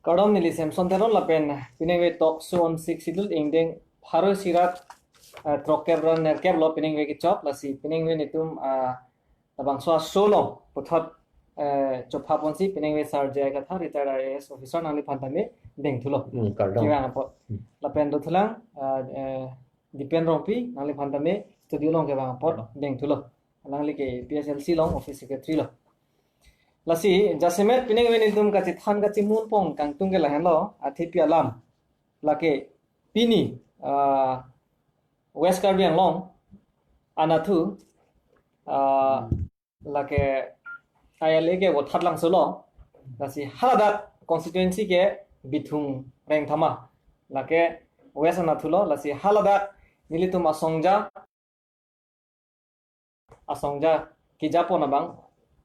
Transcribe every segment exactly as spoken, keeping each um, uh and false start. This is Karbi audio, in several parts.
Kardom, neli Samson Teron lapen piningve Talk Show on Sixth Schedule ingdeng pharo isi rat, eh, throkkep ra nerkep lo piningve kechok, lasi piningve netum, ah, labangso a-show along puthot, eh, chopha ponsi piningve Sir J I Kathar, retired I A S officer, nangliphan tame dengthulo. Hmm, kardom. Kevang apot. Hmm. Lapen dothulang, ah, eh, Dipen Rongpi, nangliphan tame studio along kevang apot dengthulo. Alangli ke A P H L C along office secretary lo. Lasi, jasemet piningve netum kachethan kachemun pon kangtung ke lahenlo, athepi alam. Lake pini, ah, West Karbi Anglong anatthu, ah, lake I L A ke Vothatlangso lo. Lasi haladak constituency ke Bithung Rengthama. Lake West anatthu lo, lasi haladak nelitum asongja, asongja kejapon abang,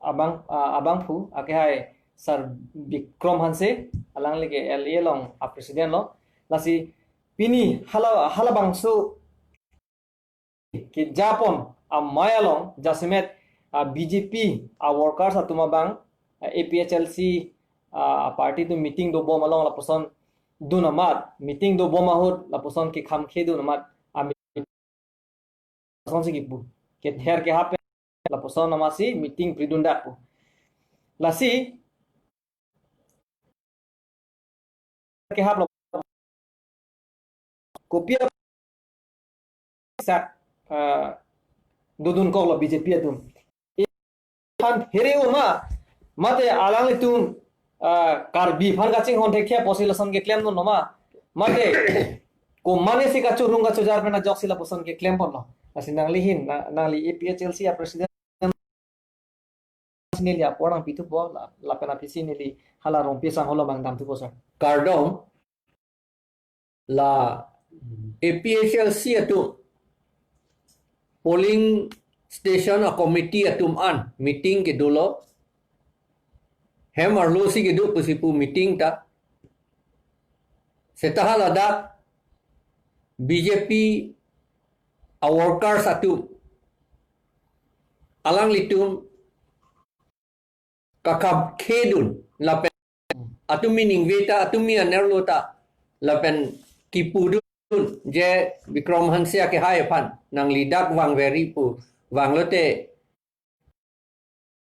abang, ah, abangphu akehai Sir Bikrom Hanse, alangli ke L A along a-president lo. Lasi pini hala, halabangso kejapon amei along jasemet, ah, B J P a-workers atum abang, ah, A P H L C, ah, party atum meeting dobom along lapuson dun amat, meeting dobom ahut lapuson kekhamkhe dun amat, ah, asonsi kipu. Kether kehap lapuson amatsi meeting pridundak pu. Lasi kehap lo kopi sak, eh, dodun kok lo B J P atum. Aphan phere o ma, mate alanglitum, ah, Karbi aphan kachinghon thekthe apotsi lason keklem non lo ma, mate komatne si kachorung kachojar pen ajoksi lapuson keklem ponlo. Lasi nangli ahin, na-, nangli A P H L C a-president, neli apor nangpithupo, la-, lapen aphi si neli hala Rongpi asangho along abang damthupo, sir. Kardom. La A P H L C atum polling station a-committee atum an meeting kedolo. Hem arlo si kedo pusi pu meeting ta. Seta haladak B J P a-workers atum alanglitum kakhamkhe dun lapen atum meaning ve ta, atum mi anerlo ta lapen kipu dun je Bikrom Hanse akehai aphan nangli dak vangveri pu, vanglote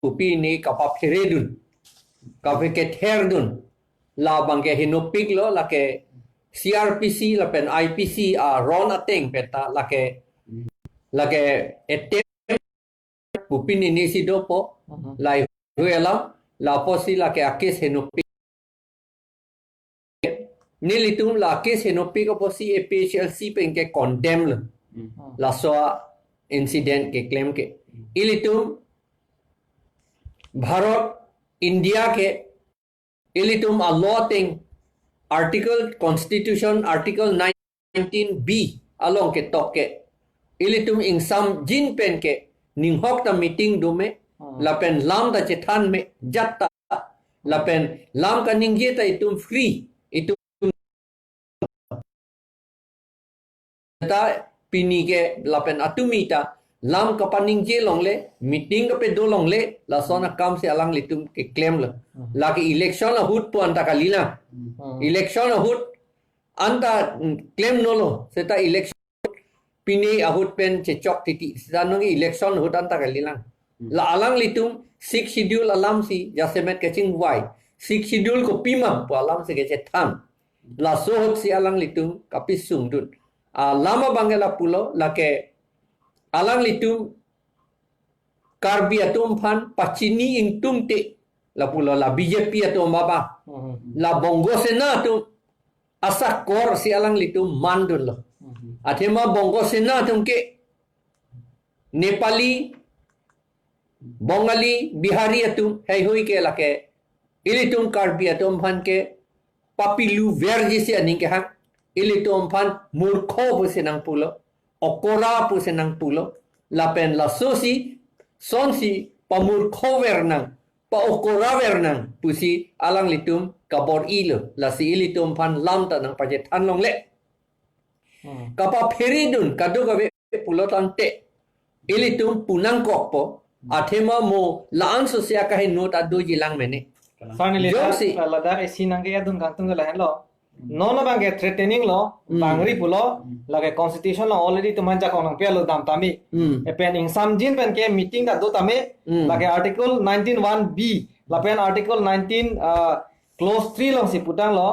pu pini kapaphere dun, kapakether dun, labang ke henopik lo, lake C R P C lapen I P C aron ateng pen ta lake, lake attempt pu pini nisi dopo, Mhm. laheihui alam, lapusi lake a-case henopik. Nelitum la case henopik apotsi A P H L C pen ke condemn lo. Mhm. Laso incident keklem ke. Ilitum Bharat, India ke, ilitum a-law ateng, Article, Constitution Article nineteen B along ketok ke, ilitum ingsamjin pen ke, ninghok ta meeting do me, Hmm. lapen lam ta chethan me, jat ta, lapen lam kaningje ta itum free, itum ta pini ke lapen atum mi ta lam kapaningje longle, meeting kapedo longle, lason akam si alanglitum keklem lo. Hmm. Lake election ahut pu anta kalilang. Hmm. Election ahut anta, mm, klem nolo, seta election pini ahut pen chechok titi, seta nung election ahut anta kalilang. Hmm. La alanglitum Sixth Schedule alam si jasemet kachingvai. Sixth Schedule kopima pu alam si kachethan. Laso ahut si alanglitum kapisung dun. Alam abang ke lapulo, lake alanglitum Karbi atum aphan pachini ingtungte, lapulo la B J P atum baba. Mhm. La Bongo Sena atum asakor si alanglitum man dunlo. Mhm. Athema Bongo Sena atum ke Nepali, Bongali, Bihari atum heihui ke lake ilitum Karbi atum aphan ke papilu verji si aning kehang, ilitum aphan murkho pusi nangpulo, okora pusi nangpulo, lapen laso si, sonsi pamurkho ver nang, pa-okora ver nang pusi alanglitum kabor-ilo, lasi ilitum aphan lam ta nangpachethan longle. Hmm. Kapaphere dun kadokave pulo tangte, ilitum pu nangkokpo, athema mo la-an sose akaheno ta doji lang mene. Sir, neli jongsi ladak isi nangke adun kangtung ke lahenlo. Non abang ke threatening lo, Hmm. bangri pulo, Hmm. lake constitution lo already itum aphan jakong nangpilo dam tame. Hmm. Lapen ingsamjin pen ke meeting ta do tame, Hmm. lake article nineteen one B, lapen article nineteen, uh, clause three alongsi putanglo,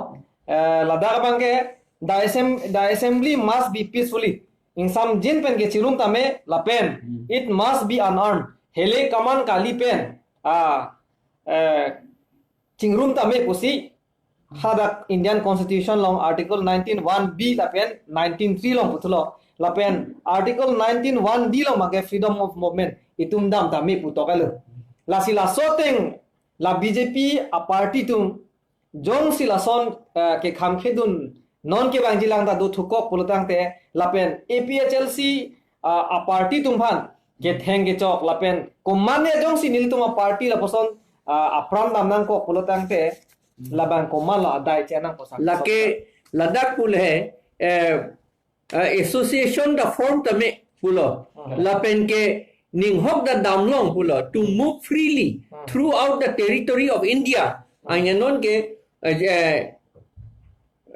eh, ladak abang ke the assem-, the assembly must be peacefully. Ingsamjin pen ke chirum tame lapen Hmm. it must be unarmed. Hele kaman kali pen, ah, eh, chingrum tame pusi hadak Indian Constitution along Article nineteen one B lapen nineteen three along puthulo. Lapen Article nineteen one D along abang ke freedom of movement itum dam tame pu tokelo. Lasi laso ateng la B J P a party atum jongsi lason, eh, kekham khedun non kevangjilang ta do thukok pulotangte lapen A P H L C, ah, a party atum aphan ketheng kechok lapen komatne jongsi nelitum a party lapuson, ah, apran dam nangkok pulotangte labang komatlo adai che nangkok sa. Lake ladak pule, eh, eh, association ta form tame pulo. Hmm. Lapen ke ninghok ta damlong pulo to move freely Hmm. throughout the territory of India. Anke non ke, eh, eh,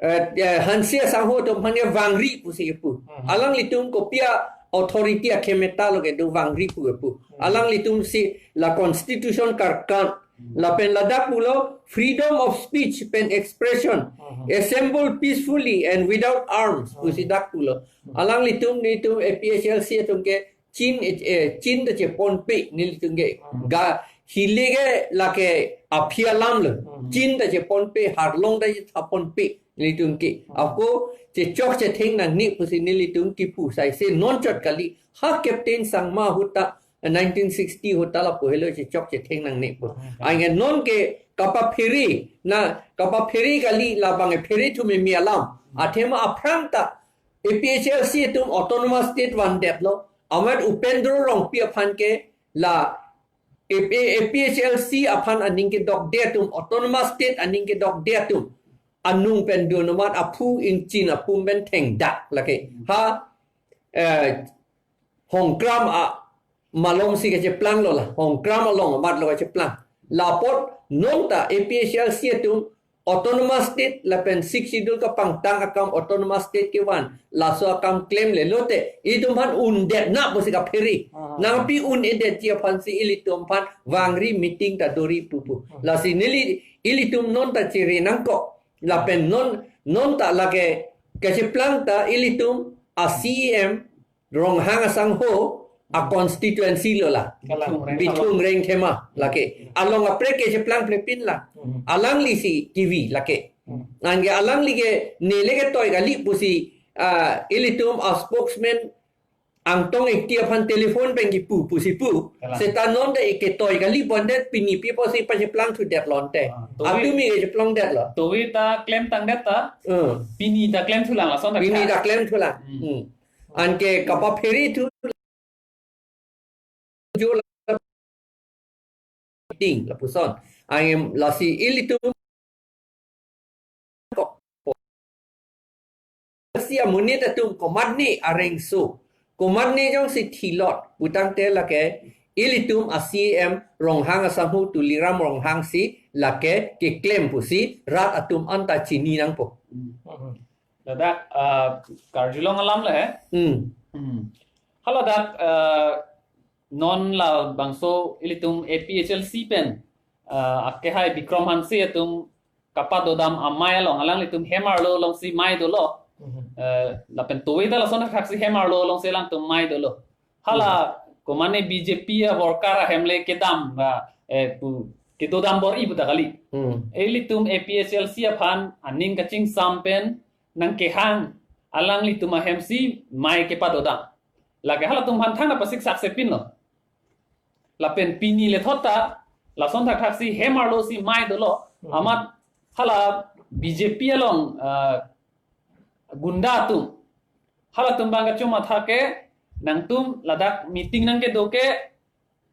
eh, eh, Hanse asangho atum aphan ke vangri pusi pu. Hmm. Alanglitum kopi a authority akhemeta lo kedo vangri pu pu. Hmm. Alanglitum si la constitution karkan. Hmm. Lapen ladak pulo freedom of speech pen expression. Hmm. Assemble peacefully and without arms. Hmm. Pusi dak pulo. Hmm. Alanglitum nelitum A P H L C atum ke chin, eh, chin ta cheponpe nelitum ke. Hmm. Ga hile ke lake aphi alam lo. Hmm. Chin ta cheponpe, harlong ta cheponpe nelitum ke. Hmm. Ako chechok chetheng nangne pusi nelitum kipu sai se non chot kali. Ha Captain Sangma ahut ta, eh, nineteen sixty ahut ta lapu helo chechok chetheng nangne pu. Hmm. Anke non ke kapaphere, na kapaphere kali labang phere thu meme alam. Athema aphrang ta A P H L C atum autonomous state vandetlo. Amat Upendro Rongpi aphan ke la A P, A P H L C aphan aning kedokde atum, autonomous state aning kedokde atum anung pen dun amat aphu ingchin apum pen thengdak lake. Ha, eh, Hongkram a malom si kacheplang lo la. Hongkram along amat lo kacheplang. Lapot non ta A P H L C atum autonomous state lapen Sixth Schedule kapangtang akam autonomous state kevan. Laso akam klemle lote itum aphan undet na pusi kaphere. Aha. Nangpi un-edetji aphansi ilitum aphan vangri meeting ta dori pupu. Aha. Lasi neli ilitum non ta chere nangkok. Lapen non, non ta lake kacheplang ta ilitum a C E M Ronghang asangho a constituency lo la. Kalang. Bithung Rengthema lake. Along aprek ke cheplang plepin la. Hmm. Alangli si kivi lake. Hmm. Anke alangli ke neli ketoi kali pusi, ah, ilitum a spokesman Angtong Engti aphan telephone pen kipu pusi pu. Kalang. Seta non de ketoi kali bondet pini pi pusi pacheplang thudet lonte. Ah, tovi. Atumi kacheplang detlo. Tovi ta klemtang det ta. Hmm. Pini ta klem thulang lason ta. Pini kha. Ta klem thulang. Hmm. Hmm. Anke kapaphere thu jo la ting lapuson. Anke lasi ilitum kok. Si amonit atum komatne arengso. Komatne jongsi thilot putangte lake ilitum a C E M Ronghang asangho Tuliram Ronghang si lake keklem pusi rat atum anta chini nangpo. Hmm. Ladak, ah, karjulong alam le. Hmm. Hmm. Haladak, ah, non labangso ilitum A P H L C pen, ah, akehai Bikram Hanse atum kapadodam amei along alanglitum hem arlo alongsi mei dolo. Hmm. Eh, lapen tovi ta lason thaksi hem arlo alongsi alangtum mei dolo. Hala, hmm, komatne B J P a worker ahem le kedam ba, eh, pu, kedodam bor-i puta kali. Hmm. Ilitum A P H L C aphan aning kachingsam pen nangkehang alanglitum ahemsi mei kepadodam. Lake halatum aphan thangta pasik saksepinlo. Lapen pini le thot ta lason thakthaksi hem arlo si mei dolo. Hmm. Amat hala B J P along, ah, gunda atum. Halatum abang kachomatha ke nangtum ladak meeting nangkedo ke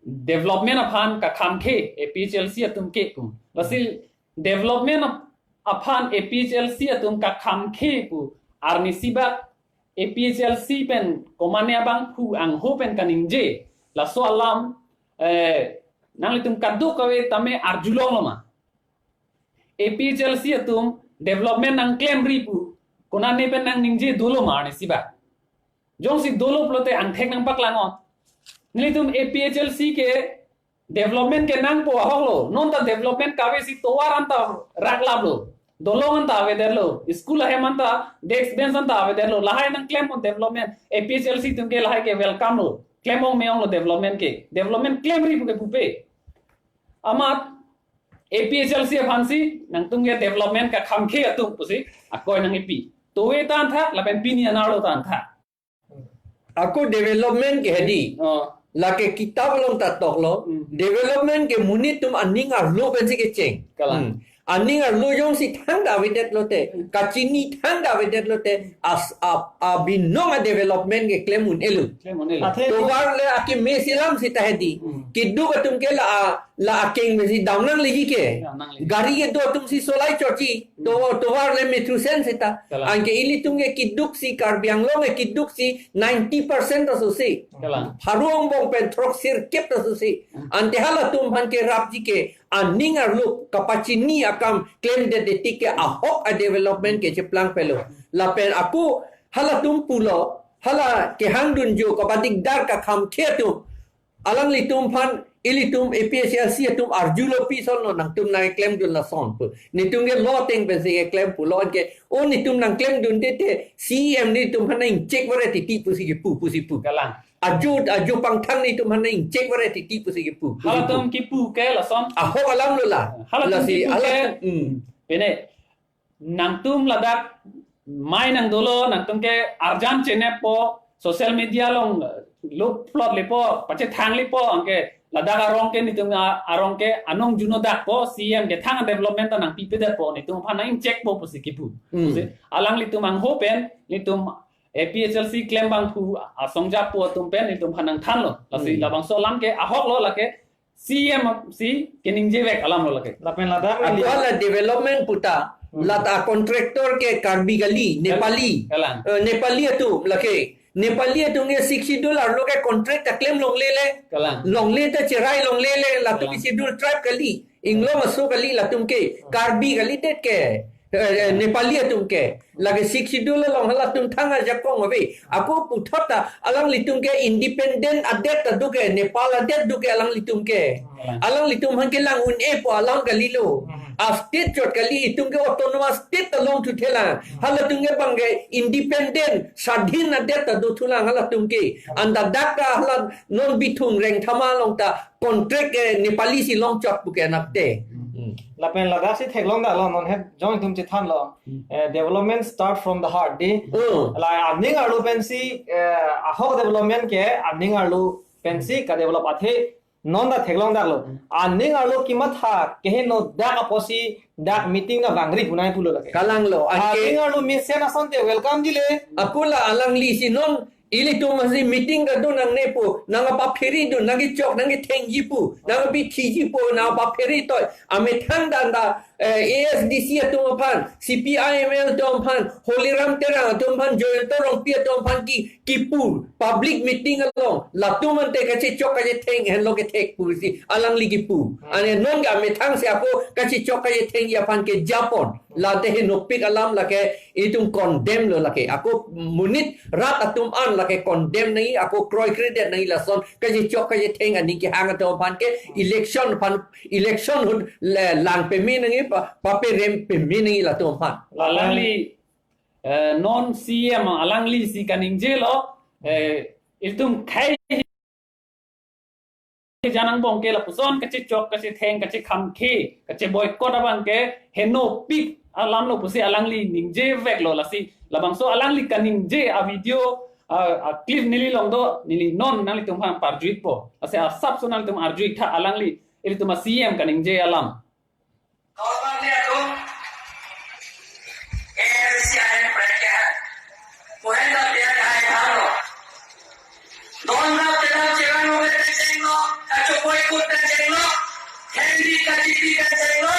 development aphan kakhamkhe A P H L C atum ke pu. Lasi development ap-, aphan A P H L C atum kakhamkhe pu. Arnisi bak A P H L C pen komatne abangphu angho pen kaningje. Laso alam, eh, nanglitum kadokave tame arjulong lo ma. A P H L C atum development nangklemri pu konane pen nangningje dolo ma arnisi ba. Jongsi dolo pulote angthek nangpaklang-ot. Nelitum A P H L C ke development ke nangpo ahoklo. Non ta development kave si tovar anta raklaplo. Dolong anta avedetlo. School ahem anta desk bench anta avedetlo. Lahai nangklem-ot development. A P H L C atum ke lahai ke welcome lo. Klem-ong me-onglo development ke. Development klemri pu ke pupe. Amat A P H L C aphansi nangtum ke development kakhamkhe atum pusi akoi nangkipi. Tovar ta anthak lapen pini anerlo ta anthak. Ako development ke hedi. Oh. Lake kitab along ta toklo. Hmm. Development ke monit atum aning arlo pensi kecheng. Kalang. Hmm. Aning arlo jongsi thangta avedetlote, kachini thangta avedetlote, as a, abinong a development ke klem un-elo. Klem un-elo. Athe tovar le akeme si alam seta hedi. Hmm. Keduk atum ke la a, la akeng pensi damnangleji ke. Damnangleji. Gari kedo atum si solai chotji. To, tovar le metro sen seta. Kalang. Anke ilitum ke keduksi Karbi Anglong ke keduksi ninety percent ta sose. Kalang. Pharo angbong pen throksirkep ta sose. Hmm. Ante halatum aphan kerapji ke aning arlo kapachini akam klemdedet tik ke ahok a development ke cheplangpelo. Lapen ako halatum pulo, hala kehangdun jo kapadikdar kakhamkhe atum. Alanglitum aphan, ilitum A P H L C atum arjulo pi sonlo nangtum nangklemdun lason pu. Netum ke lo ateng pensi keklem pulo anke, o netum nangklemdunde te C E M netum aphan nangchek vare titi pusi kepu, pusi pu. Kalang. Ajo, ajo pangthang netum aphan nangchek vare titi pusi kepu, pusi pu. Halatum kipu ke lason. Ahok alamlo la. Halatum lasi kipu ala ke. Hmm. Pene nangtum ladak mai nangdolo, nangtum ke arjan cheneppo, social media along, eh, upload lepo, pachethang lepo, anke ladak arong ke netum a-, arong ke anong juno dakpo, C E M ke thang development ta nangpipedetpo, netum aphan nangchekpo pusi kipu. Hmm. Pusi, alanglitum angho pen, netum A P H L C klembangphu asong japo atum pen, netum aphan nangthanlo. Lasi, hmm, labangso alam ke ahoklo lake, C E M si keningjevek alamlo lake. Lapen ladak ako neli hala development puta, hmm, lata contractor ke Karbi kali, Nepali. Kalang. Eh, Nepali atum lake. Nepali atum ke Sixth Schedule arlo ke contract ta klem longlele. Kalang. Longle ta cherai longlele, latum, kalang, Schedule Tribe kali. Inglong aso kali latum ke. Karbi kalidet ke. Eh, eh, Nepali atum ke. Lake Sixth Schedule along halatum thang ajakong ave. Ako puthot ta alanglitum ke independent adet ta do ke, Nepal adet do ke alanglitum ke. Hmm. Alanglitum aphan kelang un-epo alam kalilo. Hmm. A state chot kali, itum ke autonomous state ta longthuthelang. Hmm. Halatum ke bang ke independent, swadhin adet ta dothulang halatum ke. Hmm. Anta dak ta hala non Bithung Rengthama along ta contract ke Nepali si longchot pu ke nangte. Hmm. Lapen ladak si theklongdaklo non het jong itum chethanlo. Hmm. Eh, development start from the heart di. Hmm. La aning arlo pensi, eh, ahok development ke aning arlo pensi kadevelop athe non ta theklongdaklo. Hmm. Aning arlo kematha keheno dak apotsi dak meeting nangvangri punai pulo lake. Kalanglo, anke aning arlo mesen asonte welcome dile. Ako la alanglisi non ilitum masi meeting kadun nangnepo, nangpapheridun, nangkechok, nangkethengji pu, nangpithiji pu, nangpapheritoy. Amethang dan ta, eh, A S D C atum aphan, C P I M L atum aphan, Holiram Terang atum aphan, Jayanta Rongpi atum aphan ke, kipu, public meeting along, latum ante kachechok kachetheng henlo kethek pusi, alangli kipu. Hmm. Ane non ke amethang si ako kachechok kachethengji aphan ke japon. Late henopik alam lake, itum condemn lo lake. Ako monit rat atum an lake condemn nangji, ako kroikredet nangji lason, kachechok kachetheng aning kehang atum aphan ke election aphan, election ahut le lang peme nangji, pa, paperem peme nangji latum aphan. Alangli, eh, non C E M alanglisi kaningjelo, eh, itum khai jan angbong ke lapuson kachechok, kachetheng, kachekhamkhe, kacheboycott abang ke henopik alamlo pusi alangli ningjeveklo lasi. Labangso alangli kaningje a video, a, a clip neli long do, neli non nanglitum aphan parjuitpo. Lasi asapso nanglitum arjuitha alangli, ilitum a C E M kaningje alam. Korbannya tuh, eh, si ayam mereka. Kuhenda dia kai halo. Donna pela cherang lo bete chenglo, kachopoi kut bete chenglo, Henry kachipi bete chenglo,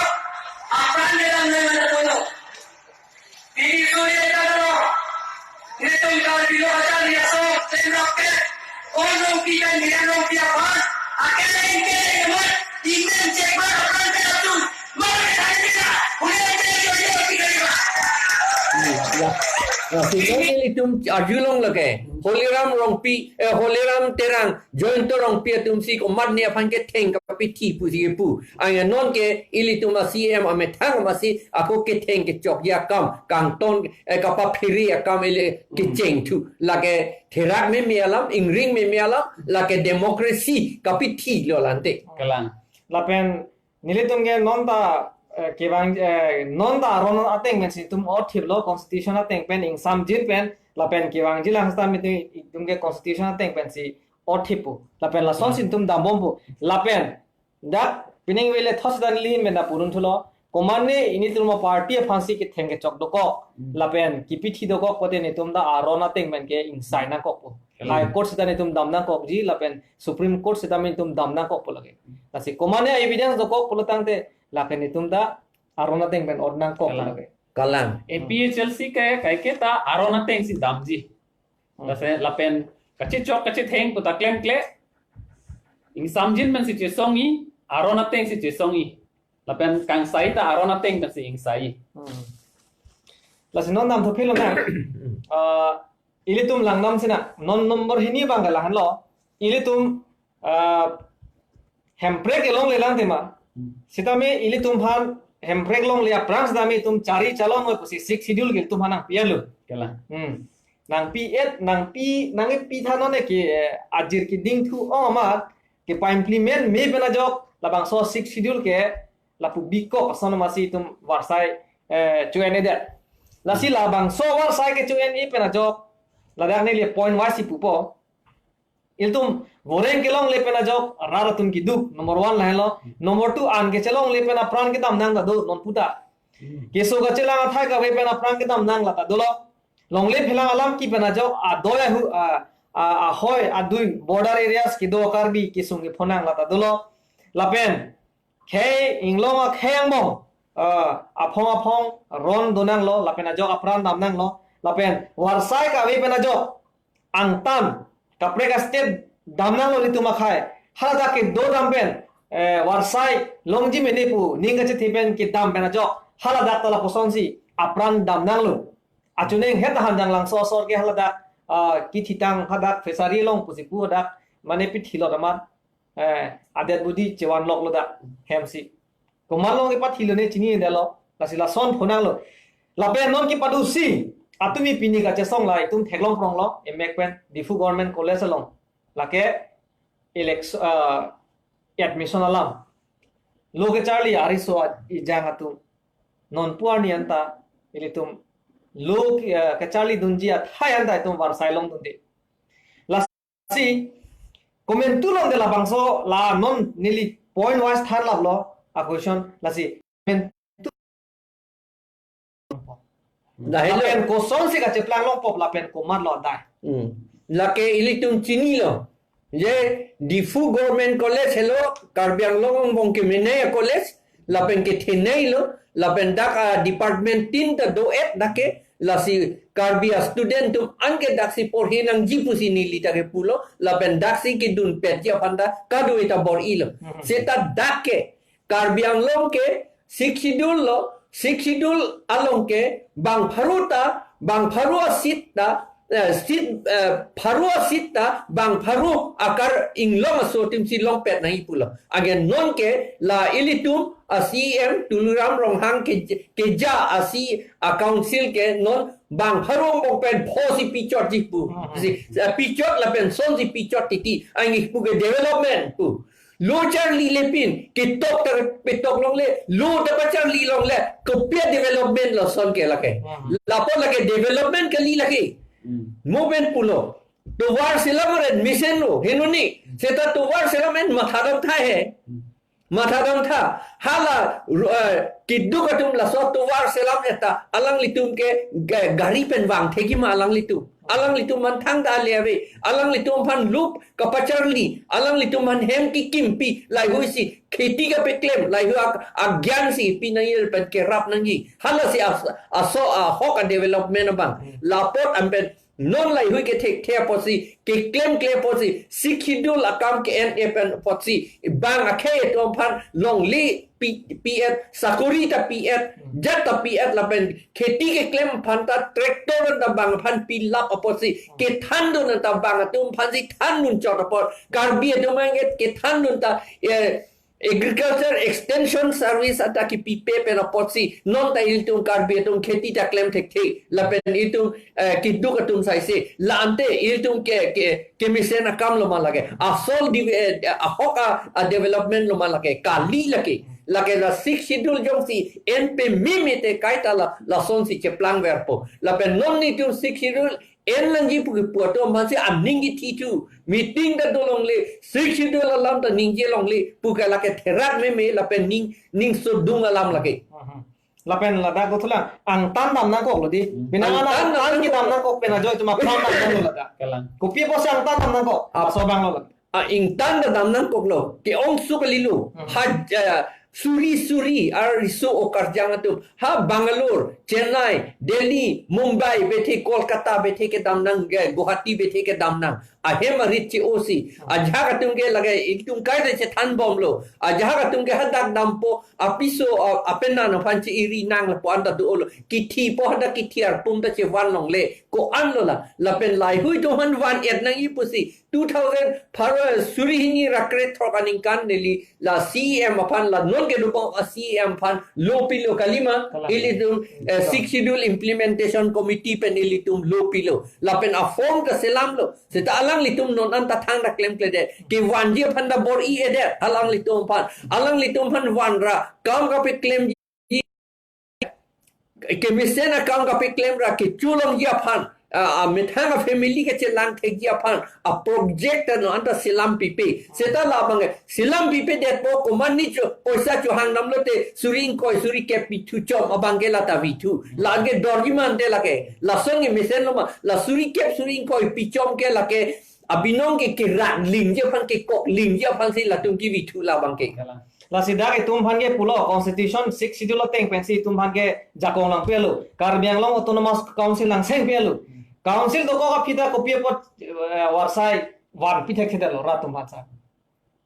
apran dia nang nang nang. Pini suri eta dolo. Netum Karbi lo hajar liaso, tenrok ke. Onong kita nian long pia pan. Akele ingke emat. Ingen cek bar apran ke atum. Mari hari kita. Uli Sitame ilitum arjulong lake, Holiram Rongpi, eh, Holiram Terang, Jayanta Rongpi atum si komatne aphan ketheng kapithi pusi kepu. Anke non ke ilitum a-C M amethang masi ako ketheng kechokji akam, kangton, eh, kapaphere akam ili kecheng thu. Lake therak meme alam, ingring meme alam, lake democracy kapithi lo lante. Kalang. Lapen nelitum ke non ta, eh, kevang, eh, non ta aron ateng pensi itum othip lo, constitution ateng pen ingsamjin pen, lapen kevangji lang sitame itum ke constitution ateng pensi othip pu. Lapen lasonsi itum dambom pu. Lapen dak pining vele thos dan lihin pen da purun thulo. Komatne ilitum party aphansi ketheng kechok dokok. Lapen kipithi dokok pote netum ta aron ateng pen ke ingsai nangkok pu. High Court sita netum dam nangkokji, lapen Supreme Court sita netum dam nangkok pu lake. Lasi komatne evidence dokok pulo tangte, lapen netum ta aron ateng pen ot nangkok pu lake. Kalang. A P H L C ke, kaike ta aron ateng si damji. Lasi lapen kachechok kachetheng pu ta klemkle. Ingsamjin pensi chesongji, aron ateng si chesongji. Lapen kangsai ta aron ateng pensi ingsai. Lasi non dam thuphi lonang. Ah, ilitum langdam sinang. Non number hini abang ke lahenlo. Ilitum, ah, Hemprek kelongle lang tema. Sitame ilitum aphan Hemprek longle aphrang sitame itum chari chalong oi pusi Sixth Schedule ke ilitum aphan nangpi-etlo. Kalang. Hmm. Nangpi-et, nangpi, nangpi tha non ke, eh, ajir keding thu ong amat kepa-implement me pen ajok labangso Sixth Schedule ke lapu bikok ason masi itum varsai, eh, cho-en-edet. Lasi labangso varsai kecho-en-e pen ajok, ladak neli point wise si pupo. Ilitum voreng kelongle pen ajok rat atum keduk, number one lahenlo. Number two, an kechelongle pen apran kedam nang ta do non puta. Keso kachelang athai kave pen apran kedam nang lata dolo. Longle phelang alam ki pen ajok adoi ahu, a, a, ahoi adui border areas kedo Karbi kesung kephonang lata dolo. Lapen khei inglong akhei angbong, ah, aphong aphong ron donanglo, lapen ajok apran damnanglo, lapen varsai kave pen ajok angtan kaprek a-state damnanglo ilitum akhei. Haladak kedo dam pen, eh, varsai longji mene pu ning kachethe pen kedam pen ajok haladak ta lapusonsi apran damnanglo. Achuning het hanjang Langso asor ke haladak, ah, kithitang hadak fishery along pusi pu hadak mane pithilot amat, eh, adet budi chevan loklo dak hemsi. Komat along kepathilo ne chini-edetlo, lasi lason phonanglo. Lapen non kepadusi, atumi pini kachesong la itum theklong pronglo, emek pen Diphu Government College along. Lake election, ah, admission alam. Lo kecharli ariso ejang atum. Non pu arni anta ilitum lo, eh, kecharli dunji athai anta itum varsai longdunde. Lasi komantu longde labangso la non neli point wise thanlaplo a-question, lasi komantu. Dahelo. Lapen kosonsi kacheplang longpo lapen komatlo dai. Hmm. Lake ilitum chinilo. Je Diphu Government College helo, Karbi Anglong angbong kemenei a-college, lapen kethenei lo, lapen dak a-department tin ta do-et dak ke, lasi Karbi a-student atum anke daksi porhi nangji pusi neli ta kepulo, lapen daksi kedunpetji aphan ta kadokave ta bor-ilo. Mhm. Seta dak ke, Karbi Anglong ke Sixth Schedule lo, Sixth Schedule along ke bang pharo ta, bang pharo a-seat ta, eh, seat, eh, pharo a-seat ta, bang pharo akar inglong aso atumsi longpet nangji pulo. Anke non ke la ilitum a-C E M Tuliram Ronghang ke, keja a-C, a-council ke non bang pharo angbong pen phosi pichotji pu. Mhm. Si, eh, pichot lapen sonsi pichot titi. Anke pu ke development pu. Lo charlile pin, ketok ta petok longle, lo ta pacharli longle, kopi a-development lason ke lake. Hmm. Lapu lake development kali lake. Hmm. Mo pen pulo. Tovar selam admission lo, henoni. Seta tovar selam en matha damtha he. Hmm. Matha damtha. Hala, ru-, eh, keduk atum laso tovar selam eta, alanglitum ke ga-, gari pen vangthekji ma alanglitum. Alanglitum aphan thangta ale ave. Alanglitum aphan lup kapacharli. Alanglitum aphan hem kekimpi. Laihui si kheti kapeklem. Laihui ak-, agyan si pinangji pen kerap nangji. Halasi as-, aso ahok a-development abang. Lapot an pen Non laheihui kethekthe apotsi, keklemkle apotsi, Sixth Schedule akam ke-en pen apotsi, bang akhei atum aphan longle pi-, pi-et, sakori ta pi-et, jat ta pi-et lapen kheti keklem aphan ta tractor ta bang aphan pilap apotsi, kethandun ta bang atum aphansi thandun chot apot, Karbi atum anget kethandun ta, eh, Agriculture Extension Service ata kipipe pen apotsi, non ta ilitum Karbi atum kheti ta klem thekthe, lapen itum, eh, keduk atum saise, la ante ilitum ke, ke, kemesen akam lo ma lake, asol di, eh, ahok a, a development lo ma lake, kali lake, lake la Sixth Schedule jongsi en pememe te kaita la, lasonsi cheplangverpo, lapen non nelitum Sixth Schedule en nangji pu kipu atum aphansi aning kithithu. Meeting ta dolongle, Sixth Schedule alam ta ningje longle, pu ke lake therak meme lapen ning, ning sodung alam lake. Mhm. Lapen ladak ko thulang, angtan dam nangkok lo di. Bina Angtan ana dam angtan nangkok. Kedam nangkok pen ajoine atum aphan dam nangkok ladak. Kalang. Kopi apotsi angtan dam nangkok? Ap- Aso abang lo ladak. A, ingtan ta dam nangkoklo, ke-ongso kalilo. Hmm. Ha, eh, suri suri ar riso okarjang atum. Ha Bangalore, Chennai, Delhi, Mumbai, bethe Kolkata, bethe kedam nang, eh, Guwahati, bethe kedam nang. Ahem arit che-osi. Ajahak atum ke lake itum kaita chethanbomlo. Ajahak atum ke hadak dampo, apiso, a, apenan aphan che-iri nang lapu-an ta do-olo. Kithipo hadak kithi arpum ta chevan longle. Ko-an lo la. Lapen laheihui atum aphan van-et nangji pusi. Two thousand pharo suri hini ra krethrok aningkan neli la C E M aphan la non kedobom a C E M aphan lo pilo kalima, Kalang. Ilitum, eh, Kalang. Sixth Schedule Implementation Committee pen ilitum lo pilo. Lapen a form ta selamlo. Seta alanglitum non anta thangta klemkledet. Kevanji aphan ta bor-i-edet. Alanglitum aphan. Alanglitum aphan vanra. Kam kapeklem kemesen akam kapeklem ra kecholongji aphan, a, a, methang a family kechelang thekji aphan, a project ano anta selam pipe. Seta labang ke, selam pipedetpo komat ni cho, poisa chohang damlote, suri ingkoi, suri kep pithu chom abang ke lata vithu. La ke dorji mante lake, lason ke mesen lo ma, la suri kep, suri ingkoi pichom ke lake, abinong ke kerak lingji aphan, kekok lingji aphansi latum kevithu labang ke. Lasi dak itum aphan ke pulo constitution Sixth Schedule ateng pensi itum aphan ke jakong lang pelo. Karbi Anglong Autonomous Council lang seng pelo. Council dokok aphi ta kopi apot, eh, varsai van pithekthedetlo rat atum aphan sa.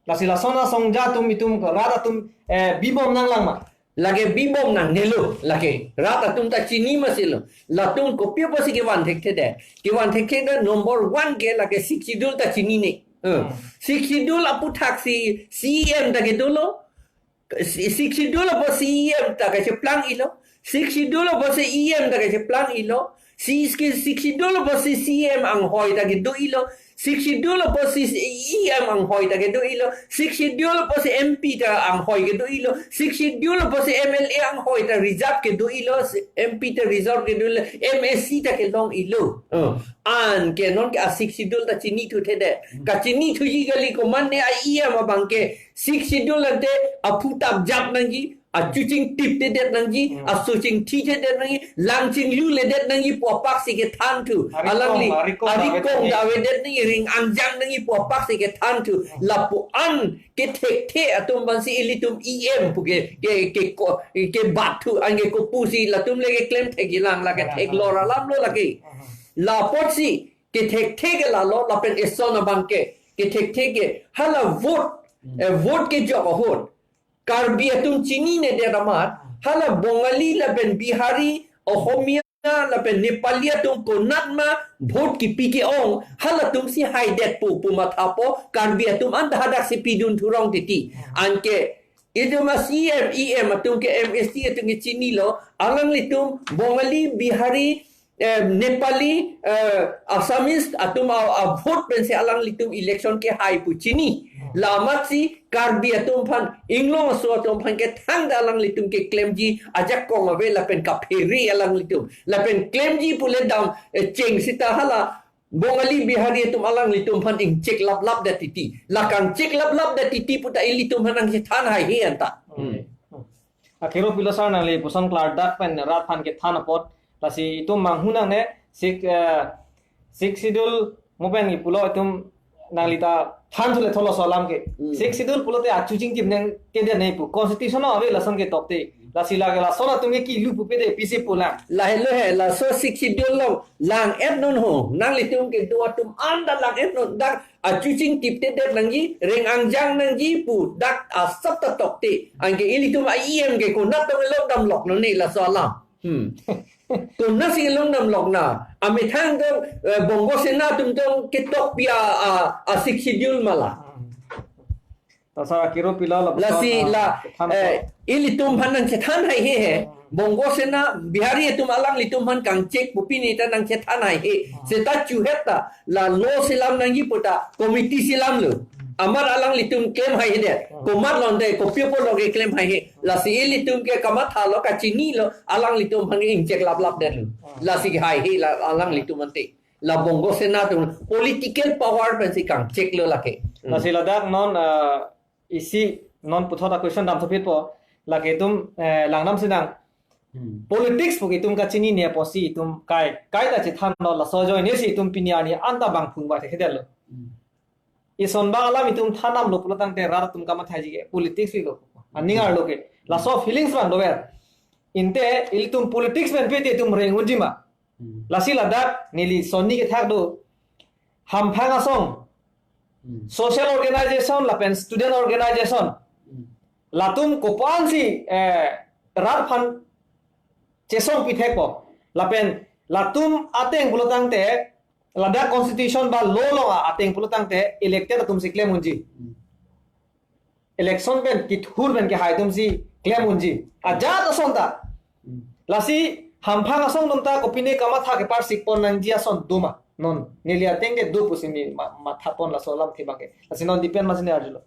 Lasi lason asong ja atum itum rat atum, eh, bibom nanglang ma. Lake bibom nangnelo, lake rat atum ta chini masilo. Latum kopi apotsi kevan thekthedet. Kevan thekthedet number one ke lake Sixth Schedule ta chinine. Eh. Hmm. Sixth Schedule aputhak si C E M ta kedolo. Si-, Sixth Schedule apot C E M ta kacheplang-ilo. Sixth Schedule apot si E M ta kacheplang-ilo. Si-, Sixth Schedule apotsi C E M anghoi ta kedo-ilo. Sixth Schedule apotsi E M anghoi ta kedo-ilo. Sixth Schedule apotsi M P ta anghoi kedo-ilo. Sixth Schedule apotsi M L A anghoi ta reserve kedo-ilo. M P ta reserve kedo-ilo. M A C ta kelong-ilo. Oh. Anke non ke a Sixth Schedule ta chinithuthedet. Kachinithuji kali komat ne a E M abang ke Sixth Schedule ante aphu tapjap nangji. Achu chingtipthedet nangji, hmm, aso chingthithedet nangji, lang chingluledet nangji pu apak si kethan thu. Arikong, alang li, arikong, arikong davedet nangji, ring angjang nangji pu apak si kethan thu. Hmm. Lapu-an kethekthe atum aphansi ilitum E M pu ke, ke, ke ko, kebat thu, anke kopusi latum le keklem thekji lang, la kethek lor alam lo lake. Hmm. La apotsi kethekthe ke lalo, lapen eson abang ke kethekthe ke hala vote, hmm, eh, vote kejok ahut Karbi atum chininedet amat, hala Bongali lapen Bihari, Ohomia lapen Nepali atum konat ma vote kipi ke-ong, halatumsi haidetpo pu mathapo, Karbi atum anta hadaksi pidun thurong titi. Anke, itum a C M, E M atum ke M S T atum ke chinilo, alanglitum Bongali, Bihari, eh, Nepali, eh, Assamese atum a, a vote pensi alanglitum election kehai pu chini. La amatsi Karbi atum aphan, inglong aso atum aphan ke thangta alanglitum keklemji ajakong ave lapen kaphere alanglitum. Lapen klemji pule dam, eh, cheng sita hala Bongali Bihari atum alanglitum aphan ingchek laplapdet titi. La kangchek laplapdet titi puta ilitum aphan nangchethan haihe anta. Hmm. Akero pilo sar nangli puson klardak pen rat aphan kethan apot. Lasi itum manghu nangne six, eh, Sixth Schedule mo pen ipulo itum nangli ta than thule tholo so alam ke. Hmm. Sixth Schedule pulote achu chingtip nangtedet nangji pu. Constitution ave lason ketok te. Lasi lake lason atum ke kilu pupe de pisi pulang. Lahelo he, laso Sixth Schedule along lang-et non ho. Nanglitum kedo atum anta lang-et non. Dak achuching tiptedet nangji, reng angjang nangji pu dak asap ta tokte. Anke ilitum a-E M ke konat tong longdam lok non ne laso alam. Hmm. Konatsi longdam lok na. Amethang tong, eh, Bongo Sena atum tong ketokpi a, a, a Sixth Schedule ma la. Tasar akiro pila la Lasi besar, la, ah, than eh, ilitum aphan nangchethan haihe he. Bongo Sena Bihari atum alanglitum aphan kangchek pu pini ta nangchethan haihe. Seta chuhet ta la lo selam nangji pu ta committee selamlo. Amat alanglitum klem haihedet. Komat londe kopi apotlo keklem haihe. Lasi ilitum ke kamathalo kachinilo alanglitum aphan ingchek laplapdetlo. Lasi haihe la alanglitum ante. La Bongo Sena atum political power pensi kangcheklo lake. Lasi ladak non, ah, isi non puthot a-question dam thupitpo. Lake itum, eh, langdam sinang. Hmm. Politics pu itum kachinine apotsi itum kai, kaita chethanlo laso ajoinesi itum pini arni anta bang phung ba thekthe detlo. Hmm. Ison bang alam itum thandamlo pulo tangte rat atum kamathaji ke politics pilo. Aning arlo ke. Laso feelings bang dover. Ante ilitum politics pen pete itum reng unji ma. Hmm. Lasi ladak neli sonni kethak do. Hamphang asong. Hmm. Social organization lapen student organization. Hmm. Latum kopansi, eh, rat aphan chesong pithekpo. Lapen latum ateng pulo tangte, ladak constitution ba law along ateng pulo tangte, elected atumsi klem unji. Hmm. Election pen kethur pen kehai atumsi klem unji. Ajat ason ta. Hmm. Lasi hamphang asong atum ta kopine kamatha keparsik pon nangji ason do ma. Non, neli ateng ke do pusi neli ma-, mathapon laso alam thibang ke. Lasi non depend masi ne arjulo.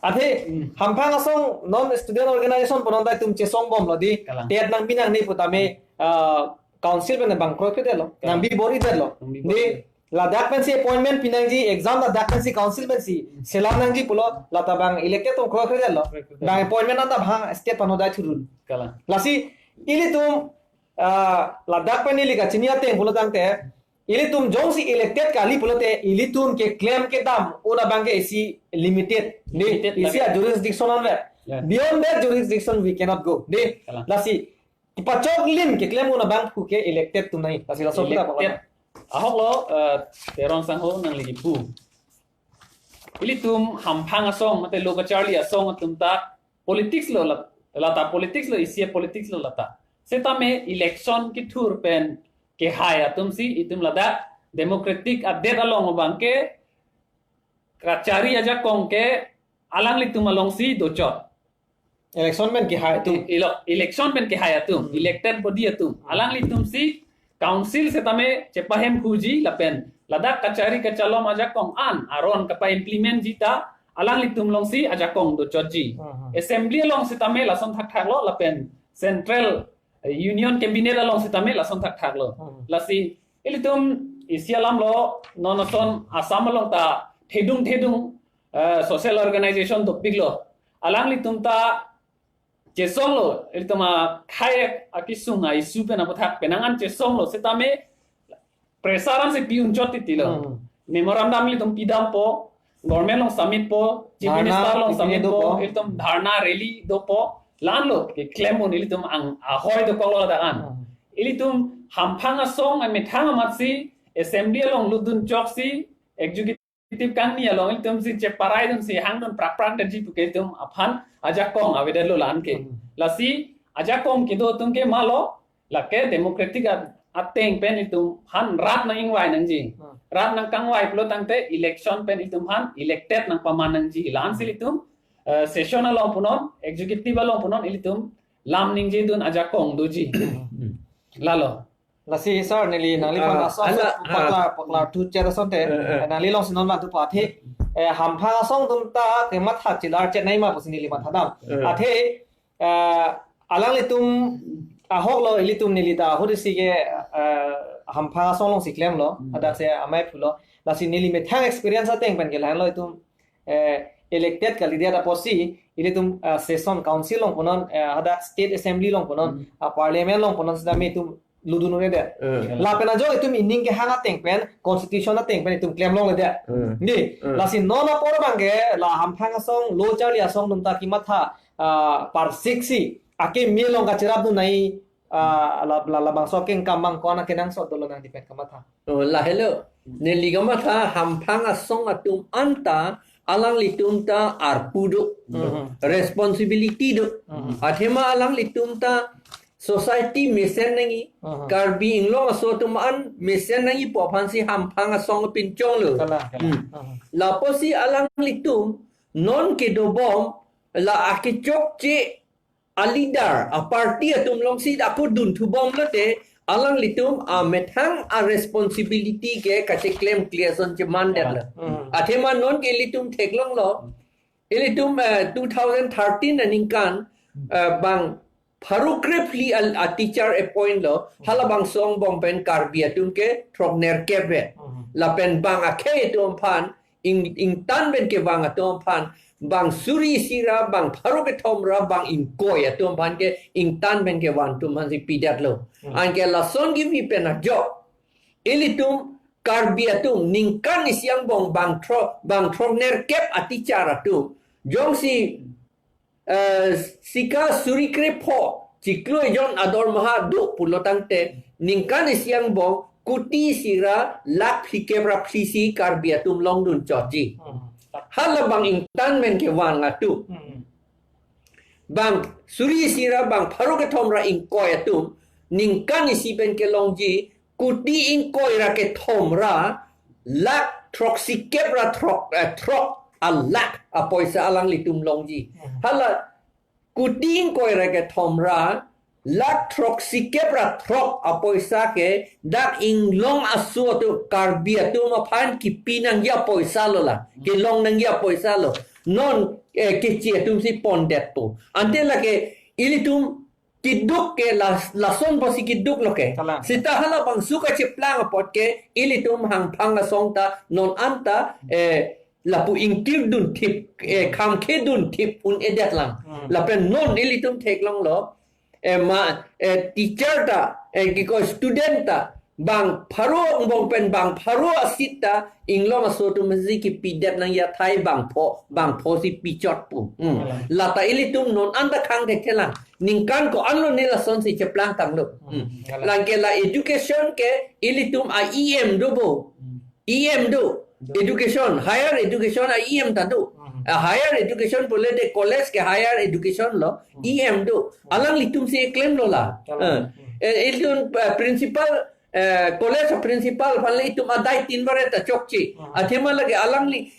Athe, hmm, hamphang asong non student organization punon ta itum chesong bomlo di. Kalang. TET nangpi nangne pu tame, ah, council pen bang kroikre detlo. Kalang. Nangpi bor-idetlo. Nangpi bor-i. Di, ladak pensi appointment pinangji, exam ladak pensi council pensi selam nangji pulo, lata bang elected atum kroikre detlo. Kroikre detlo. Bang appointment anta bang state pano dai thurun. Kalang. Lasi, ilitum, ah, ladak pen ili kachini ateng pulo tangte, ilitum jongsi elected kali pulote, ilitum keklem kedam un abang ke isi limited. Ne, limited isi lagi. A-jurisdiction anvet. Yeah. Beyond that jurisdiction we cannot go. Ne, kalang. Lasi, kepachok lim keklem un abang pu ke elected atum nai. Lasi laso kita elected. Ahoklo, eh, Teron sangho nangli kipu. Ilitum hamphang asong, mate lo kacharli asong atum ta politics lo lat-, lata politics lo, isi a-politics lo lata. Setame election kethur pen kehai atumsi itum ladak democratic adet along abang ke kachari ajakong ke alanglitum alongsi dochot. Election pen kehai atum. Ilo, election pen kehai atum, hmm, elected body atum. Hmm. Alanglitumsi council setame chepahemphuji lapen ladak kachari kachalom ajakong an aron kapa-implement ji ta alanglitum alongsi ajakong dochotji. Hmm, hmm. Assembly along setame lason thakthak lo lapen central, eh, union cabinet along setame lason thakthak lo. Hmm. Lasi ilitum isi alam lo non ason Assam along ta thedung thedung, eh, social organization dopiklo. Alanglitum ta chesonglo, ilitum akhai akisung a-issue pen aputhak penang an chesonglo, setame pressure ansi pi-unchot titilo. Hmm. Memorandum ilitum pidampo, government along submitpo, chief minister along submitpo, dharna, ipine dopo, ilitum dharna rally dopo, la-anlo keklem un ilitum ang ahoi dokoklo ladak an. Hmm. Ilitum hamphang asong amethang amatsi assembly along lutdun choksi executive executive kangni along ilitumsi cheparaidunsi hangdun praprak detji puke ilitum aphan ajakong avedetlo la-an ke. Hmm. Lasi ajakong kedo atum ke malo, lake democratic a-, ateng pen ilitum aphan rat nang-ingvai nangji. Hmm. Rat nangkangvai pulo tangte election pen ilitum aphan elected nangpaman nangji. La-ansi ilitum, eh, session along punon, executive along punon ilitum lam ningjedun ajakong doji. Hmm. Lalo. Lasi sir, neli nangliphan, ah, laso, ana, ah, paklar, paklar thu chet asonte, eh, eh, nangli alongsi non van thupo athe, eh, hamphang asong atum ta kematha chelar chet nai ma pusi neli mathadam. Eh. Athe, eh, alanglitum ahoklo, ilitum neli ta ahut isi ke, eh, hamphang asong alongsi klemlo, hmm, hadaksi amei pulo. Lasi neli methang experience ateng pen ke lahenlo itum, eh, elected kalidet apotsi, ilitum, ah, session council along punon, eh, hadak state assembly along punon, hmm, ah, parliament along punon setame itum lutdun un'edet. Eh. Lapen ajok itum ining kehang ateng pen, constitution ateng pen itum klem longledet. Hmm. Di, hmm, lasi non apor abang ke, la hamphang asong, lo charli asong atum ta kematha ah, parsiksi akeme along kacherapdun nangji, ah, la, la, labangso akengkam abang ko-an akenangsot dolo nangli pen kamatha? Oh, lahelo. Neli kamatha hamphang asong atum anta alanglitum ta arpu do. Mhm. Responsibility do. Mhm. Athema alanglitum ta society mesen nangji, mhm, Karbi Anglong aso atum an mesen nangji pu aphansi hamphang asong pinchonglo. Kalang. Hmm. Mhm. Lapusi alanglitum non kedobom la akechokche a-leader, a-party atum alongsi ako dunthubom lote, alanglitum amethang a-responsibility ke kacheklem clear ason chemandet lo. Hmm. Athema non ke ilitum theklonglo, ilitum, eh, two thousand thirteen aningkan, eh, bang pharo krephli a, a-teacher appoint lo, halabangso angbong pen Karbi atum ke throknerkep vet. Hmm. Lapen bang akhei atum aphan, ing, ingtan pen kevang atum aphan, bang suri isi ra, bang pharo kethom ra, bang ingkoi atum aphan ke ingtan pen kevang atum aphansi pidetlo. Hmm. Anke lason kimi pen ajok, ilitum Karbi atum ningkan isi angbong bang thro, bang throknerkep a-teacher atum, jongsi, eh, sika suri krepho chiklo ejon adormaha do pulo tangte, ningkan isi angbong kuti isi ra lakh phlikep ra phlisi Karbi atum longdun chotji. Hmm. Halabang ingtan pen kevang atum. Hmm. Bang suri isi ra, bang pharo kethom ra ingkoi atum, ningkan isi pen kelongji, kuti ingkoi ra kethom ra, lakh throksikep ra throk, eh, throk a lakh apoisa alanglitum longji. Hmm. Hala kuti ingkoi ra kethom ra, lakh throksikep ra throk apoisa ke dak Anglong aso atum Karbi atum aphan kipi nangji apoisa lo la, kelong nangji apoisa lo. Non, eh, keche atumsi pondetpo. Ante lake ilitum keduk ke las-, lason pusi keduk lo ke. Kalang. Seta halabangso kacheplang apot ke ilitum hamphang asong ta non anta, eh, lapu ingkir dunthip, eh, khamkhe dunthip un-edet lang. Hmm. Lapen non ilitum theklonglo, eh, ma, eh, teacher ta, eh, kiko student ta, bang pharo angbong pen bang pharo a-seat ta Anglong aso atum si kipidet nangji athai bang pho, bang pho si pichot pu. Hmm. Hmm. Lata ilitum non anta khang thekthelang. Ningkan ko-an lo ne lasonsi cheplang tanglo. Hmm. Hmm. Lake la education ke ilitum a-E M do bo. Hmm. E M do. Do. Education, higher education a-E M ta do. Hmm. A higher education pulote college ke higher education lo. Hmm. E M do. Alanglitumsi klemlo la. Kalang. Eh. Hmm. Eh, ilitum, eh, principal, eh, college principal aphan le itum adai tin baret ta chokche. Hmm. Athema lake alangli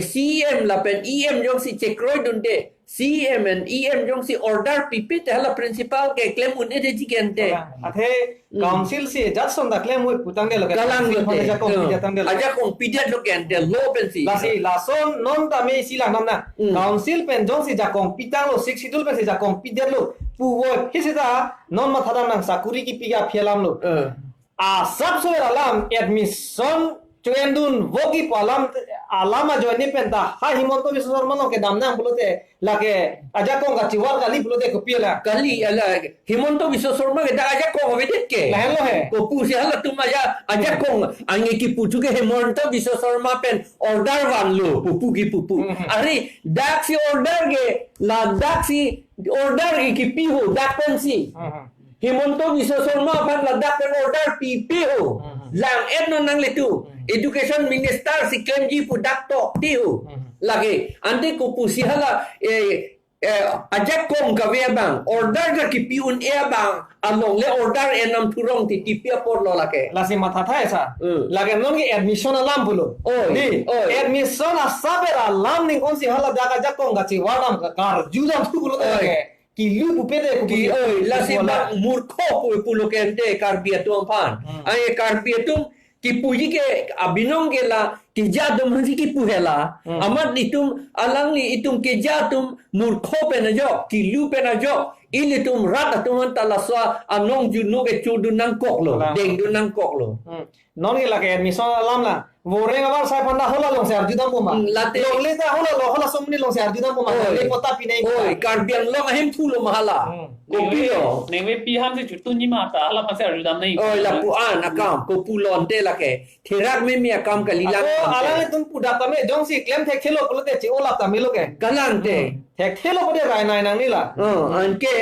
C E M lapen E M jongsi chekroidunde, C E M and E M jongsi order pipe te hala principal ke klem un-edetji ke ante. Kalang. Athe, hmm, council si ajat ason ta klem un-e pu tangdetlo ke. Kalang. Council lote. Ajak kong, hmm, pidet tangdetlo. Ajak kong pidetlo ke ante, law pensi. Lasi, lason non tame isi lang nam na. Hmm. Council pen jongsi jakong pitanglo, Sixth Schedule pensi jakong pidetlo puvoiphit seta non mathadam nang, sakuri kipi ke aphi alam lo. Eh. Asapso alam, admission cho-endun vogi pu alam, alam ajoine pen ta ha Himanta Biswa Sarma along kedam nang pulote lake ajakong kachivar kali pulote kopi la. Kali, ala Himanta Biswa Sarma ke dak ajakong avedet ke. Lahenlo he. Kopusi halatum aja, ajakong, hmm, ange kipu thu ke Himanta Biswa Sarma pen order vanlo, pupu kipupu. Hmm. Are daksi order ke, ladaksi order ke kipi ho, dak pensi. Hmm. Himanta Biswa Sarma aphan ladak pen order pipe ho. Hmm. Lang-et non nanglitum. Hmm. Education Minister si klemji pu dak tokte ho. Hmm. Lake, ante kopusi hala, eh, eh, ajakong kave abang, order ta kipi un-e abang along le order enam thurong titi pi apor lo lake. Lasi mathatha esa. Hmm. Lake non ke admission alam pulo. Oi, di, oi. Admission asap alam ning konsi haladak ajakong kachivar dam ka-, karju dam thu pulo. Oi. Lake. Kilu pupe de, ki, oi, lasi pulo. Bang murkho pu, pulo ke ante Karbi atum aphan. Hmm. Ai Karbi atum kipuji ke abinong ke la keja atum aphansi kipu hela. Hmm. Amat itum alangli itum keja atum murkho pen ajok, kilu pen ajok, ilitum rat atum anta laso anong juno ke chodun nangkoklo, kalang, dengdun nangkoklo. Hmm. Non ke lake admission alam la. Voreng abar sai phanda hola alongsi arjudam puma. Hmm, late. Longle ta hola lo, hola somni alongsi arjudam puma. Oi. Le kota pinai. Oi, puma. Karbi Anglong ahemphu lo ma hala. Hmm. Kopilo. Nengve, nengve pi aphansi chutun ji ma ta hala aphansi arjudam nangji. Oi, lapu-an akam, kopulo ante lake. Therak meme akam kalilang. Ako ante. Alanglitum pu dak tame jongsi klem thekthelo pulote che-o lap tame lo ke. Kalang te. Hmm. Thekthe lo pute rai nai nangne la. Oh, anke,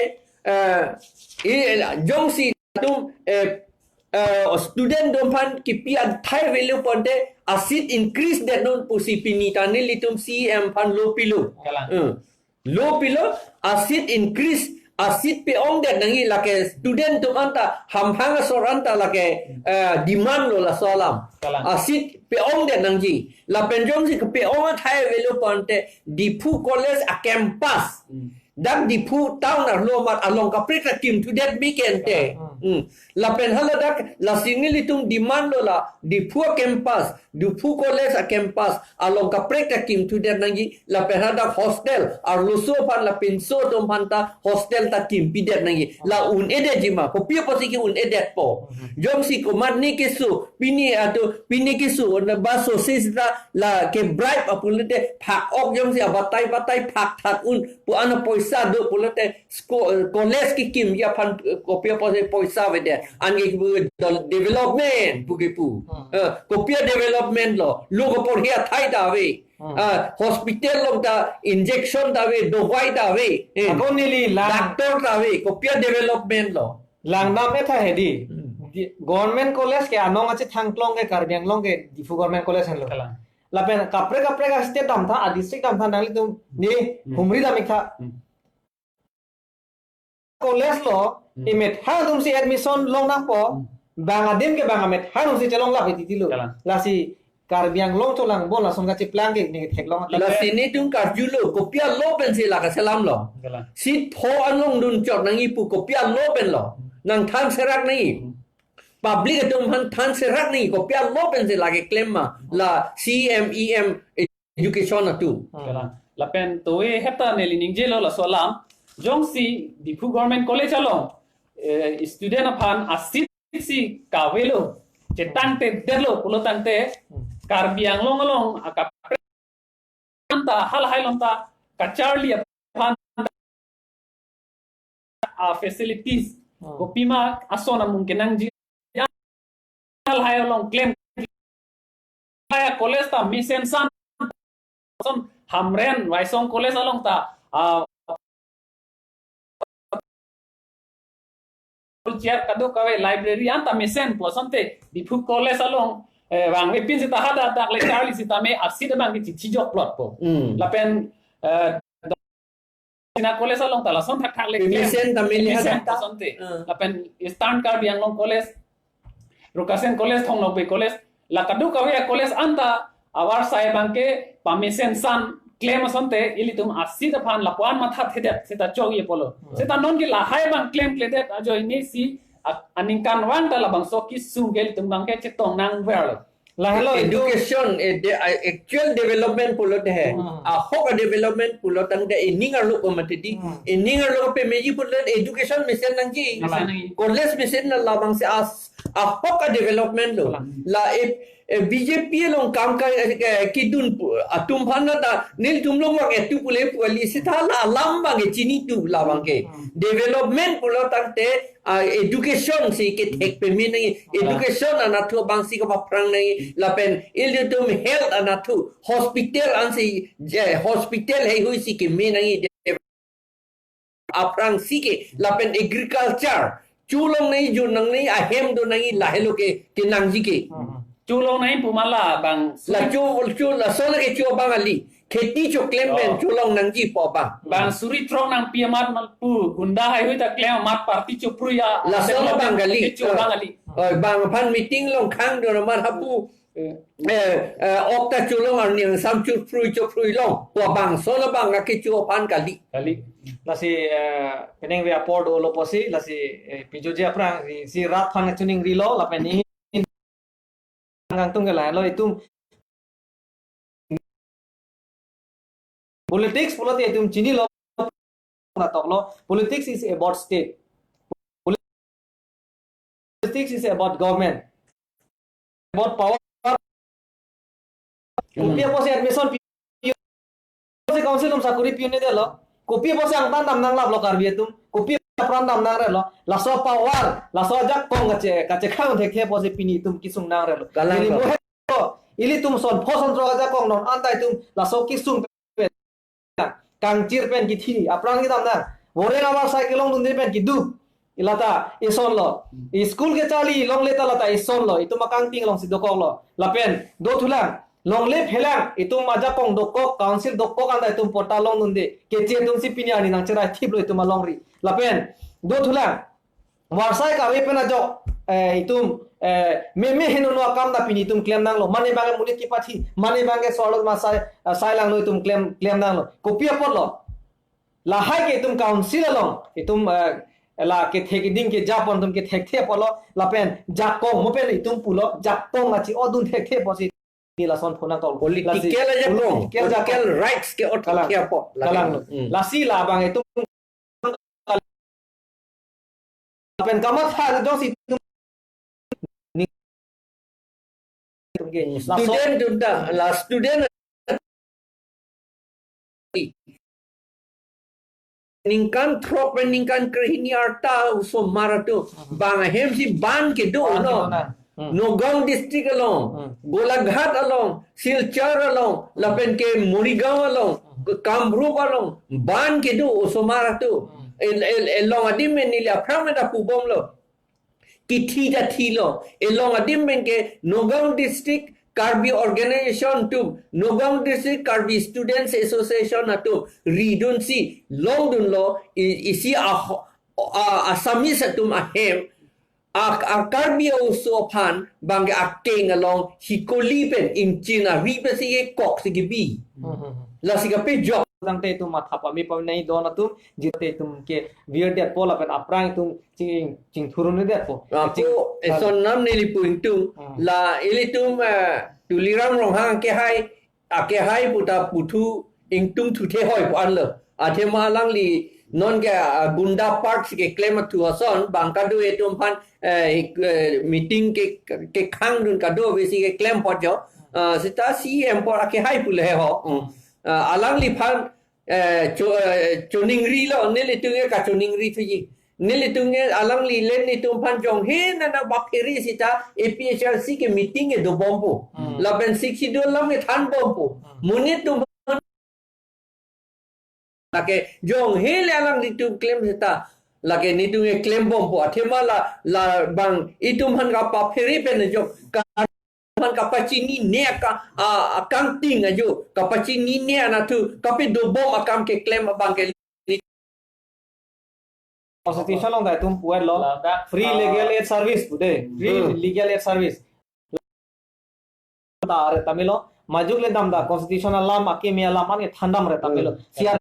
eh, i, jongsi atum, eh, eh, student atum aphan kipi athai avelo ponte, a seat increase detnon pusi pini ta nelitum C E M aphan lo pilo. Kalang. Hmm. Lo pilo, a seat increase, a seat pe-ongdet nangji, lake student atum anta, hamphang asor anta lake, eh, demand lo laso alam. Kalang. A seat pe-ongdet nangji. Lapen jongsi kepe-ong athai avelo ponte, Diphu College a campus. Hmm. Dak Diphu town arlo amat along kaprek ta kimthudet me ke ante. Hmm. Hmm. Lapen hala dak lasi nelitum demand lo la Diphu campus, Diphu College a campus along kaprek ta kimthudet nangji, lapen hadak hostel, arloso aphan la pinso atum aphan ta hostel ta kimpidet nangji. La un-edetji ma, kopi apotsi ke-un-edetpo. Jongsi komatne keso, pini ato, pini keso, na baso sesita, lake bribe apulote phak-ok, jongsi abatai batai phak thak un, pu ana poisa do pulote, sko-, college kekimji aphan, eh, kopi apotsi poisa avedet. Anke pu development pu kepu. Hmm. Eh, kopi a-development lo. Lo koporhi athai ta ave. Hmm. Ah, hospital along ta injection ta ave, dawai ta ave. Eh, ako neli lang doctor ta ave, kopi a-development lo. Langdam etha hedi. Hmm. Di-, government college ke anong achethang klong ke Karbi Anglong ke Diphu Government College henlo. Kalang. Lapen kaprek kaprek a-state damtha, a-district damtha nanglitum ne, hmm, humri dam-iktha. Hmm. College lo, hmm, emethang atumsi admission long nangpo, hmm, bang adim ke bang amethang atumsi chelong lap titi lo. Kalang. Lasi Karbi Anglong cholang bon lason kacheplang ke ne theklong. Lasi netum karjulo, kopi alo pensi la kaselam lo. Kalang. Seat pho anlong dunchot nangji pu kopi alo pen lo. Nangthan serak nangji. Hmm. Public atum aphan than serak nangji, kopi alo pensi lake klem ma. La C M, E M, education atum. Hmm. Kalang. Lapen towe heta neli ningjelo laso alam. Jongsi Diphu Government College along, eh, student aphan a-seat si kavelo, chetangtedetlo pulo tangte, hmm, Karbi Anglong along akaprek anta halahai along ta kacharli aphan a-facilities, hmm, kopima ason amung kenangji, halahai along klem, halahai college ta mesen san, son Hamren Waisong College along ta, ah, chair kadokave, library anta mesen pu asonte Diphu College along, eh, vangve pin seta hadak dak le charli sitame a-seat abang ke chichijok plot po. Hmm. Lapen, eh, Sina College along ta lason thakthak le. Mesen ta mesen hadak ta. Asonte. Hmm. Lapen Eastern Karbi Anglong College, Rukasen College, Thong Nokbe College, la kadokave a-college anta avarsai abang ke pamesen san klem asonte, ilitum a-seat aphan lapuan mathathedet seta chokji apotlo. Hmm. Seta non ke lahai abang klemkledet ajoine si a-, aningkanvang ta labangso kesung ke ilitum abang ke chetong nangverlo. Lahelo education, eh, de-, ah, actual development pulote he. Hmm. Ahok a-development pulo tangte ening arlo pamati di. Hmm. Ening arlo pemeji pulo education mesen nangji. Mesen nangji. College mesen na labangsi as-, ahok a-development lo. Kalang. La e, e, B J P along kam ka, e, e, kedun pu, atum aphan ta nelitum along vang etu pule pu kali seta la alam abang e chinitu labang ke. Hmm. Development pulo tangte, ah, education si kethek peme nangji, education anatthu abangsi kapaphrang nangji, lapen ilitum health anatthu, hospital ansi, je, hospital heihui si keme nangji, aphrangsi ke, lapen agriculture, cholong nangji, jun nangji, ahem do nangji, lahelo ke, kenangji ke. Hmm. Cholong nangji pu ma la bang. La cho, cho, laso lake cho abang kali. Kheti choklem pen cholong nangji pu abang. Bang suri throk nangpi amat ma pu gunda heihui ta klem amat party choprui ya. Laso abang kali. Cho abang kali. Oh, bang aphan meeting along khang do amat hapu. Eh, eh, ok ta cholong arni angsam choprui choprui long. Pu abang, laso abang ke cho aphan kali. Kali. Lasi, eh, penang ve apor dolo pusi, lasi, eh, pijoji aphrang, si, si rat aphan chuning rilo, lapen ni kangtung ke lahelo itum. Politics pulote itum chinilo, na toklo. Politics is about state. Politics is about government. About power. Hmm. Kopi apotsi admission pi-, si council atum sakori pi-un-edetlo. Kopi apotsi angtan dam nanglaplo Karbi atum. Kopi apran dam nangrelo. Laso power, laso ajakong kache, kachekhang thekthe apotsi pini itum kesung nangrelo. Kalang. Neli ko. Mo he to, ilitum son pho son throk ajakong non anta itum laso kesung pen. kangchir pen kithi, apran kedam nang. Voreng avarsai kelongdunde pen kedu. Lata isonlo. School kecharli longle ta lata isonlo. Itum akangting alongsi dokoklo. Lapen dothulang. Longle phelang. Itum ajakong dokok, council dokok anta itum patta longdunde. Keche atumsi pini arni nangcherai thiplo itum alongri. Lapen dothulang. Varsai kave pen ajok, eh, itum, eh, meme henono akam ta pini itum klem nanglo. Mane bangke monit kepathi, mane bangke solar masai, eh, sai langno itum klem, klem nanglo. Kopi apotlo. Lahai ke itum council along, itum, eh, la kethek ding kejapon itum kethekthe apotlo, lapen jakong mo pen itum pulo, jakong achi odun thekthe apotsi ni lason phonang kau. Political ajakong, political ajakong. Political rights ke ot Kalang. Ke apot. Kalang. Hmm. Lasi labang itum lapen kamatha jongsi itum ni itum ke. Laso Student atum ta, la student ningkan throk pen ningkan krehini arta osomar atum. Hmm. Bang ahemsi ban kedo, ban no? Kedo na. Hmm. Nagaon district along, hmm, Golaghat along, Silchar along, lapen ke Morigaon along, hmm, Kamrup along, ban kedo osomar atum. Hmm. El, el, elong adim pen neli aphrang meda pubomlo. Kithi ta thilo. Elong adim pen ke Nagaon District Karbi Organization atum, Nagaon District Karbi Students Association atum ridunsi longdunlo, i-, isi a, a, Assamese atum ahem, a, a Karbi oso aphan bangke akeng along hikoli pen ingchin ari pensi kekoksi kebi. Hmm, hmm, hmm. Lasi kapejok. Tangte itum matha pame pame nai don atum, jite itum ke virdetpo lapen aphrang itum ching, chingthurun detpo. Ako, ching, eson nam neli pu ingtung, hmm, la ilitum, eh, Tuliram Ronghang akehai, akehai puta puthu ingtungthu thehoi pu anlo. Athema alangli non ke, ah, Gunda Park si keklem athu ason, bang kado itum aphan, eh, ik-, eh, meeting ke, kekhangdun kado besi keklem apot jo. Ah, seta C M apor akehai pule ho. Hmm. Ah, alangliphan, eh, cho-, eh, choningrilo, nelitum ke kachoningri thuji. Nelitum ke alangli le nelitum aphan jonghe nana baphere seta A P H L C ke meeting ke dobompo. Hmm. Lapen Sixth Schedule alam ke thanbompo. Hmm. Monit atum lake jonghe le alanglitum klem seta. Lake nelitum ke klembompo. Athema la, labang itum aphan kapaphere pen jok. Ka- aphan kapachinine aka, a, akangting ajo, kapachinine anatthu, kapedobom akam keklem abang ke. Constitution along ta itum puetlo. Ladak, free, ah, legal aid service pu de. Free, hmm, legal aid service. Ta re tamilo, majok le dam ta constitution alam, akeme alam an ke thandam re tamilo. Hmm. C R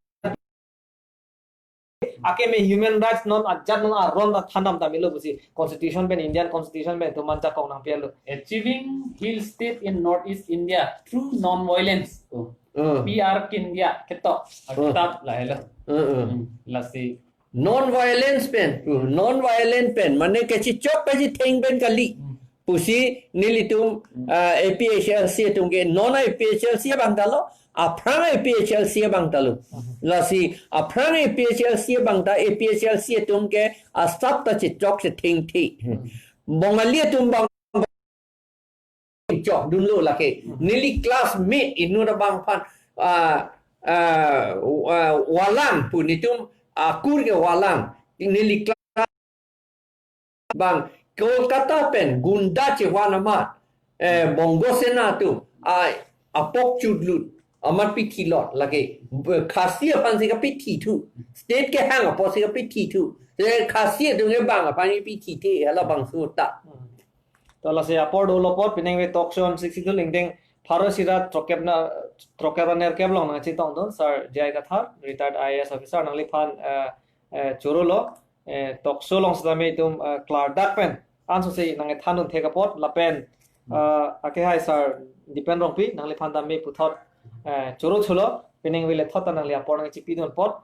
Ake me human rights non ajat non aron ta thandam tamilo pusi constitution pen, Indian constitution pen itum man jakong nangpilo. Achieving Hill State in Northeast India through non-violence. Oh. Hmm. P R Kindia ketok. Hmm. Kitab lahelo. Hmm, hmm. Hmm. Lasi non-violence pen, hmm, non-violent pen, mane kachechok kachetheng pen kali. Hmm. Pusi nelitum, hmm, ah, A P H L C atum ke non A P H L C abang ta lo, aphrang A P H L C abang ta lo. Hmm. Lasi aphrang A P H L C abang ta, A P H L C atum ke asap ta chechok chethengthe. Hmm. Bongali atum abang chok dunlo lake. Hmm. Neli classmate inut abang aphan, ah, ah, ah, Walang pu nelitum akur ke Walang. Neli class abang Kolkata pen gunda chevan amat, eh, Bongo Sena atum, ah, apok chutlut, amat pithilot lake, b-, Khasi aphan si kapithithu, state kehang apot si kapithithu, eh, Khasi atum ke bang aphan kipithithe, halabangso ta. Hmm. To lasi apor dolo apot, pining ave talk show on Sixth Schedule ingdeng pharo isi ra throkkep na, throkkep ra nerkep along nangchetongdun Sir J I Kathar, retired I A S officer, nangliphan, eh, eh, choro lo, eh, talk show along setame itum, eh, klardak pen ansose nangkethandun thek apot, lapen, eh, akehai Sir Dipen Rongpi, nangliphan tame puthot, eh, choro thulo, pining ave le thot ta nangli apor nangchipidun apot,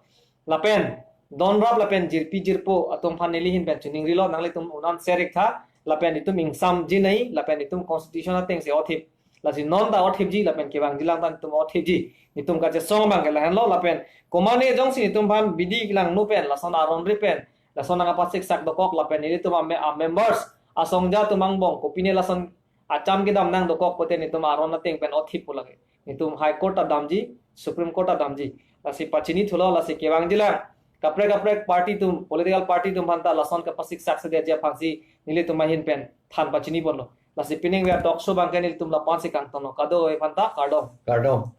lapen donrap lapen jirpi jirpo atum aphan neli ahin pen choningrilo, nanglitum un-an share ik tha, lapen itum ingsamji nai, lapen itum constitution atengsi othip. Lasi non ta othipji, lapen kevangji lang ta itum othipji. Itum kachesong abang ke lahenlo, lapen komane jongsi itum aphan bidi kelangno pen, lason aron ri pen, lason nangkapacheksak dokok, lapen nelitum a me-, a members, asongja atum angbong, kopine lason acham kedam nang dokok pute nelitum aron ateng pen othippo lake. Nelitum High Court ta damji, Supreme Court ta damji. Lasi pachini thulo, lasi kevangjilang kaprek kaprek party atum, political party atum aphanta lason kapasik sak sede aja aphansi nelitum ahin pen than pachini ponlo. Lasi pining ve talk show abangke nelitum lapu-ansi kangtonlo. Kadokave aphanta kardom. Kardom.